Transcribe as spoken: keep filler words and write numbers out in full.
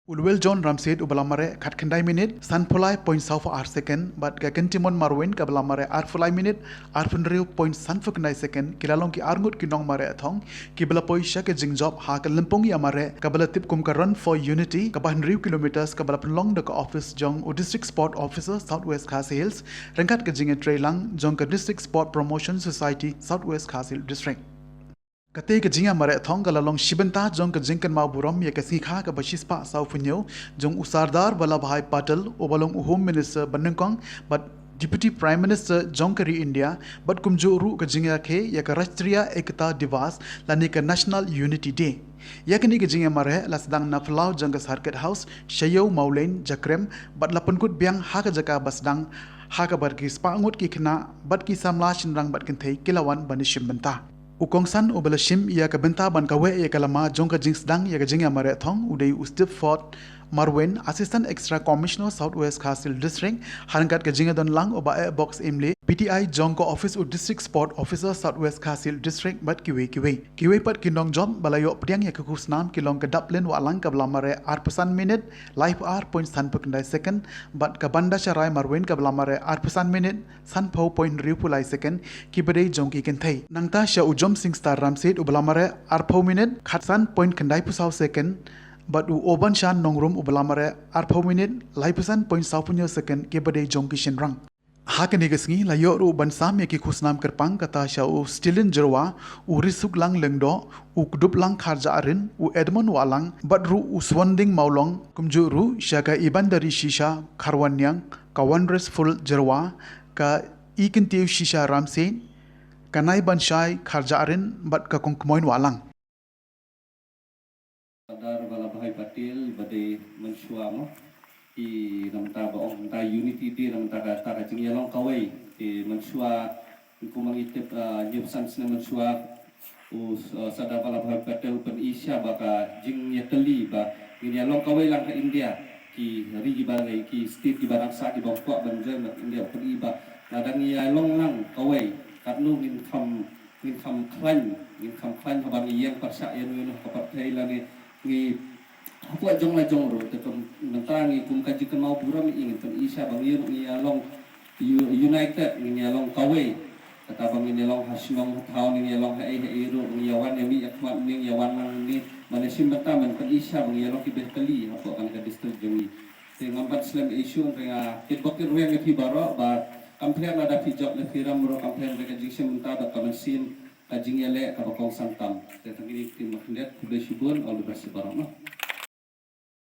U Luel John Ramset uba la mareh khatkhyndai minit sanphew lai point saw phew ar second bad ka Kyntimon Marwin kaba la mareh arphew lai minit arphew hynriew point sanphew khyndai second ki la long ki arngut ki nongmareh thong kiba la poi sha ka jingjop ha ka lympung ïamareh kaba la tip kum ka Run for Unity kaba hynriew kilometers kaba la pynlong da ka office jong u District Sport Officer South West Khasi Hills ryngkat ka jingïatreilang jong ka District Sport Promotion Society South West Khasi Hills District. Kata ka jingïamareh thong ka la long shi bynta jong ka jingkynmaw burom ïa ka sngi kha kaba shispah saw phew hynñiew jong u Sardar Vallabhbhai Patel uba long u Home Minister banyngkong bad Deputy Prime Minister jong ka ri India bad kumjuh ruh ka jingïakhih ïa ka Rashtriya Ekta Diwas lane ka National Unity Day. Ïa kane ka jingïamareh la sdang na phyllaw jong ka Circuit House, Shaiyo Mawlein, Jakrem bad la pynkut biang ha ka jaka ba sdang ha kaba ki spah ngut ki khynnah bad ki samla shynrang bad kynthei ki la wan ban ïashim bynta. U kongsan uba la shim ïa ka bynta ban kaweh ïa ka lama jong ka jingsdang ïa ka jingïamareh thong u dei u Stepford Marwin, Assistant Extra Commissioner South West Khasi Hills District, ha ryngkat ka jingïadon lang u Bah Ehbok Syiemlieh, P T I jong ka office u District Sport Officer South West Khasi Hills District bad kiwei kiwei. Kiwei pat ki nongjop ba la ïoh pdiang ïa ka khusnam ki long ka Daplin Wahlang kaba la mareh arphew san minit laiphew ar point sanphew khyndai second bad ka Bandasharai Marwin kaba la mareh arphew san minit sanphew point hynriewphew lai second kiba dei jong ki kynthei. Nangta sha u Jomsing Star Ramset uba la mareh arphew minit khatsan point khyndaiphew saw second bad u Obanshan Nongrum uba la mareh arphew minit laiphew san point sawphew hynñiew second kiba dei jong ki shynrang. Ha kane ka sngi la ïoh ruh ban sam ïa ki khusnam kyrpang kata sha u Stilin Jyrwa, u Risuklang Lyngdoh, u Kduplang Kharjahrin, u Edmond Wahlang bad ruh u Swanding Mawlong, kumjuh ruh sha ka Ibandari Shisha Kharwaniang, ka Wondrous Full Jyrwa, ka Ikynthiew Shisha Ramset, ka Naibanshai Kharjahrin bad ka Kongkmoin Wahlang. Sardar Vallabhbhai Patel ba dei mynshuwa mo, ki namta ba ong namta Unity Day namta kata ka jingïalong kawei. Ki mynshuwa kum ngi tip, ah, hynñiewphew san snem mynshuwa u, ah, Sardar Vallabhbhai Patel u pyni sha ba ka jingïatylli ba ngin ïalong kawei lang ha India, ki ri kiba, ki state kiba nang sah kiba kwah ban join bad India, u pyni ba lada ngi ïalong lang kawei katno ngin kham, ngin kham khlaiñ, ngin kham khlaiñ haba ngi ïeng pyrshah ïano ïano ha ka pyrthei lane ngi hapoh jong la jong ruh. Te kum mynta ngi kum ka jingkynmaw burom ïa ngi, ngin pyni sha ba ngi ruh ngi ïalong u-, united, ngin ïalong kawei. Kata ba ngin ïalong ha shnong ha thaw, ngin ïalong ha ei ha ei ruh, ngi ïawan ïa mih ïa khmat, ngi ïawan lang ngi ban ïashim bynta, ban pyni sha ba ngi ïalong kiba ïatylli hapoh kane ka district jong ngi. Te ngam pat slem issue, te nga kit bok kit rwiang ïa phi baroh ba kam pher lada phi jop ne phi rem ruh kam pher, te ka jingshim bynta da ka mynsiem ka jingïaleh kaba kongsan tam. Te tang kine ki ktien ba khyndiat, khublei shibun, all the best ïa baroh, no.